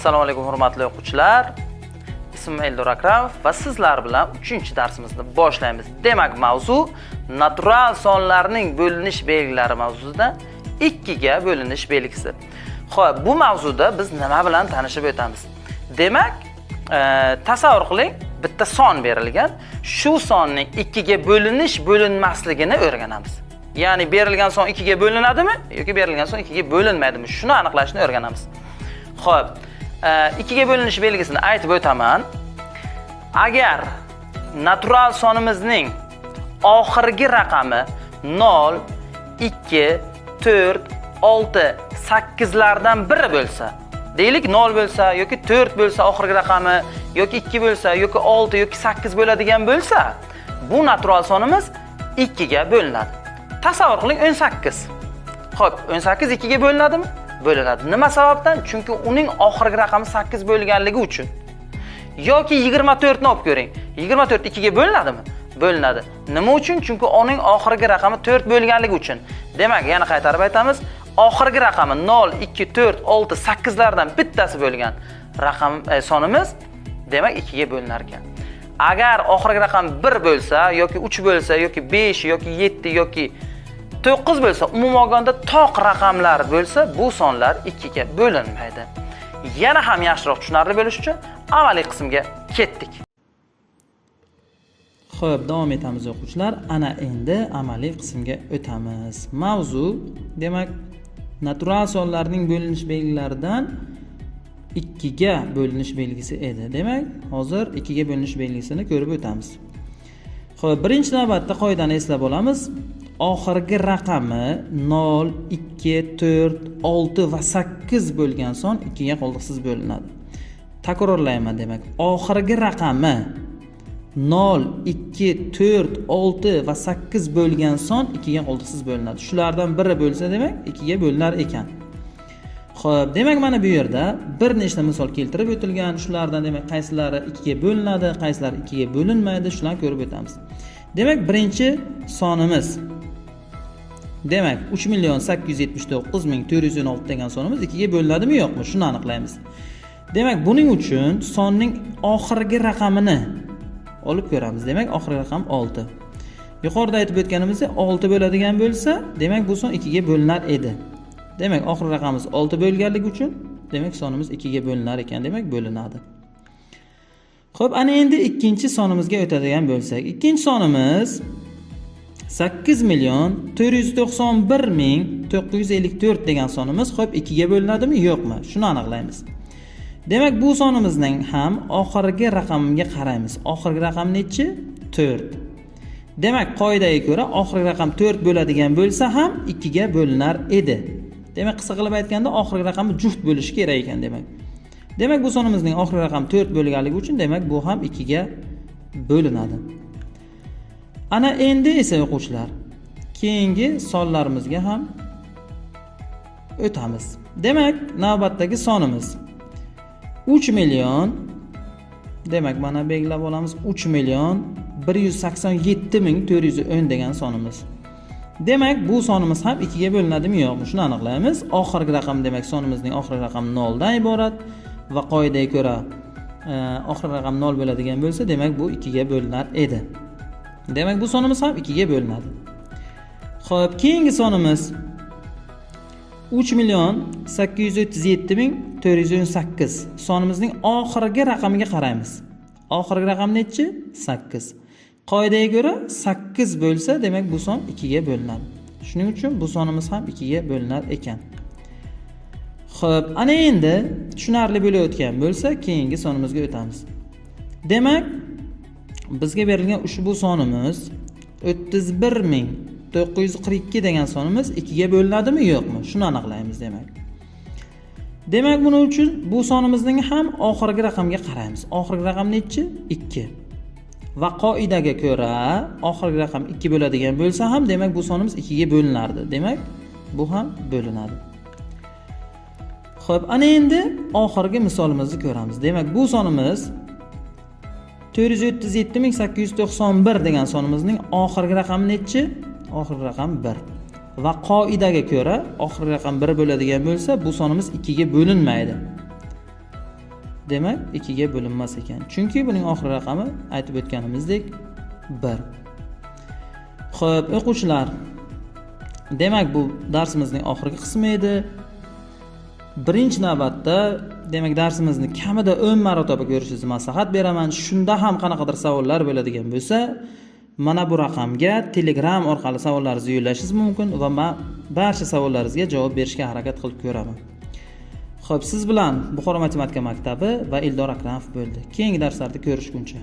Assalomu alaykum hurmatli o'quvchilar. Ismim Eldor Akramov va sizlar bilan 3-darsimizni boshlaymiz. Demak, mavzu natural sonlarning bo'linish belgilari mavzusida 2 ga bo'linish belgisi. Xo'p, bu mavzuda biz nima bilan tanishib o'tamiz? Demak, tasavvur qiling, bitta son berilgan. Shu sonning 2 ga bo'linish bo'linmasligini o'rganamiz. Ya'ni berilgan son 2 ga bo'linadimi yoki berilgan son 2 ga bo'linmaydimi? Shuni aniqlashni o'rganamiz. Xo'p, 2 ga bo'linish belgisini aytib o'taman. Agar natural sonimizning oxirgi raqami 0, 2, 4, 6, 8 lardan biri bo'lsa, deylik 0 bo'lsa yoki 4 bo'lsa oxirgi raqami, yoki 2 bo'lsa, yoki 6 yoki 8 bo'ladigan bo'lsa, bu natural sonimiz 2 ga bo'linadi. Tasavvur qiling, 18. Xo'p, 18 2 ga bo'linadimi? Bo'linadi. Nima sababdan? Chunki uning oxirgi raqami 8 bo'lganligi uchun. Yoki 24 ni olib ko'ring. 24 2 ga bo'linadimi? Bo'linadi. Nima uchun? Chunki uning oxirgi raqami 4 bo'lganligi uchun. Demak, yana qaytarib aytamiz, oxirgi raqami 0, 2, 4, 6, 8 lardan bittasi bo'lgan raqam sonimiz demak 2 ga bo'linar ekan. Agar oxirgi raqam 1 bo'lsa, yoki 3 bo'lsa, yoki 5, yoki 7, yoki 9 bo'lsa, umuman olganda toq raqamlar bo'lsa, bu sonlar 2 ga bo'linmaydi. Yana ham yaxshiroq tushunarli bo'lish uchun amaliy qismga ketdik. Xo'p, davom etamiz o'quvchilar. Ana endi amaliy qismga o'tamiz. Mavzu, demak, natural sonlarning bo'linish belgilaridan 2 ga bo'linish belgisi edi. Demak, hozir 2 ga bo'linish belgisini ko'rib o'tamiz. Xo'p, birinchi navbatda qoidani eslab olamiz. Oxirgi raqami 0, 2, 4, 6 va 8 bo'lgan son 2 ga qoldiqsiz bo'linadi. Takrorlayman, demak, oxirgi raqami 0, 2, 4, 6 va 8 bo'lgan son 2 ga qoldiqsiz bo'linadi. Shulardan biri bo'lsa, demak, 2 ga bo'linar ekan. Xo'p, demak, mana bu yerda bir nechta misol keltirib o'tilgan. Shulardan demak, qaysilari 2 ga bo'linadi, qaysilari 2 ga bo'linmaydi, shularni ko'rib o'tamiz. Demak, birinchi sonimiz, demak, 3 879 416 degan sonimiz 2 ga bo'linadimi yo'qmi? Shuni aniqlaymiz. Demak, buning uchun sonning oxirgi raqamini olib ko'ramiz. Demak, oxirgi raqam 6. Yuqorida aytib o'tganimizdek, 6 bo'ladigan bo'lsa, demak, bu son 2 ga bo'linar edi. Demak, oxirgi raqamimiz 6 bo'lganligi uchun, demak, sonimiz 2 ga bo'linar ekan, demak, bo'linadi. Xo'p, ana endi ikkinchi sonimizga o'tadigan bo'lsak, ikkinchi sonimiz 8 491 954 degan sonimiz, xo'p, 2 ga bo'linadimi, yo'qmi? Shuni aniqlaymiz. Demak, bu sonimizning ham oxirgi raqamiga qaraymiz. Oxirgi raqam nechi? 4. Demak, qoidaga ko'ra oxirgi raqam 4 bo'ladigan bo'lsa ham 2 ga bo'linar edi. Demak, qisqa qilib aytganda, oxirgi raqami juft bo'lishi kerak ekan, demak. Demak, bu sonimizning oxirgi raqami 4 bo'lganligi uchun, demak, bu ham 2 ga bo'linadi. Ana endi esa o'quvchilar, keyingi sonlarimizga ham o'tamiz. Demak, navbatdagi sonimiz 3 million, demak, mana belgilab olamiz, 3 million 187 ming 410 degan sonimiz. Demak, bu sonimiz ham 2 ga bo'linadimi yo'qmi? Shuni aniqlaymiz. Oxirgi raqam, demak, sonimizning oxirgi raqami 0 dan iborat va qoidaga ko'ra oxirgi raqam 0 bo'ladigan bo'lsa, demak, bu 2 ga bo'linar edi. Demak, bu sonimiz ham 2 ga bo'linadi. Xo'p, keyingi sonimiz 3 million 837 ming 418. Sonimizning oxirgi raqamiga qaraymiz. Oxirgi raqam nechi? 8. Qoidaga ko'ra 8 bo'lsa, demak, bu son 2 ga bo'linadi. Shuning uchun bu sonimiz ham 2 ga bo'linar ekan. Xo'p, ana endi tushunarli bo'layotgan bo'lsa, keyingi sonimizga o'tamiz. Demak, bizga berilgan ushbu sonimiz 31 942 degan sonimiz 2 ga bo'linadimi, yo'qmi? Shuni aniqlaymiz, demak. Demak, buning uchun bu sonimizning ham oxirgi raqamga qaraymiz. Oxirgi raqam nechi? 2. Va qoidaga ko'ra oxirgi raqam 2 bo'ladigan bo'lsa ham, demak, bu sonimiz 2 ga bo'linardi. Demak, bu ham bo'linadi. Xo'p, ana endi oxirgi misolimizni ko'ramiz. Demak, bu sonimiz 437 891 degan sonimizning oxirgi raqami nechi? Oxirgi raqam 1. Va qoidaga ko'ra oxirgi raqam 1 bo'ladigan bo'lsa, bu sonimiz 2 ga bo'linmaydi. Demak, 2 ga bo'linmas ekan. Chunki buning oxirgi raqami aytib o'tganimizdek 1. Xo'p, o'quvchilar, demak bu darsimizning oxirgi qismi edi. Birinchi navbatda, demak, darsimizni kamida 10 marotaba ko'rishingizni maslahat beraman. Shunda ham qanaqadir savollar bo'ladigan bo'lsa, mana bu raqamga Telegram orqali savollaringizni yo'llashingiz mumkin va men barcha savollaringizga javob berishga harakat qilib ko'raman. Xo'p, siz bilan Buxoro matematika maktabi va Eldor Akramov bo'ldi. Keyingi darslarda ko'rishguncha.